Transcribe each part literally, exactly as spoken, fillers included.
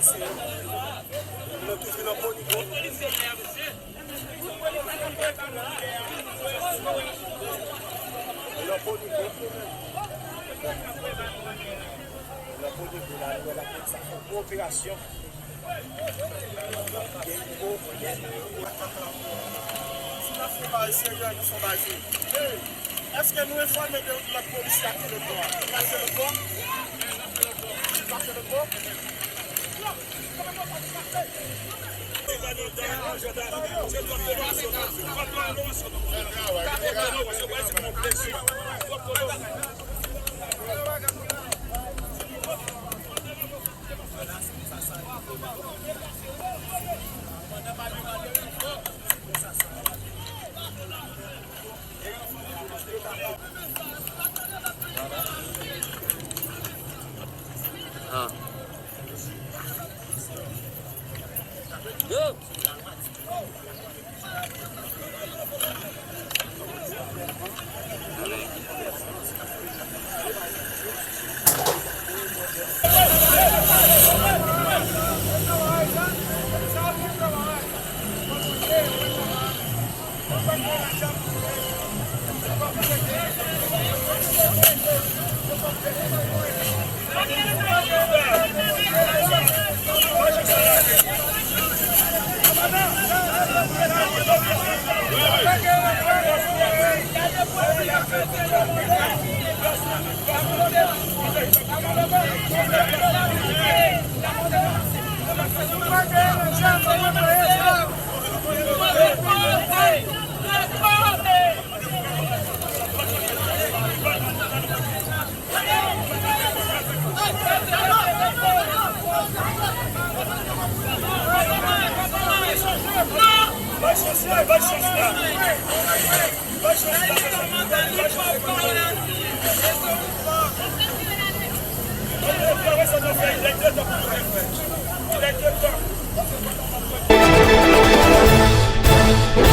Nou toujou nan bon nivo. Nan bon nivo. Nan bon nivo la, nou wè la polis ap fè yon gwo operasyon. Gen gwo, gen gwo. Si n ap fè bagay serye, nou fè bagay serye. Èske nou enfòme de lòt polisye ak lòt bò a? Pase lòt bò? Pase lòt bò?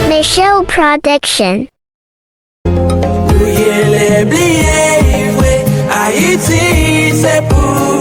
Michelle Production. Nou genlè bliye vre, Ayiti se pou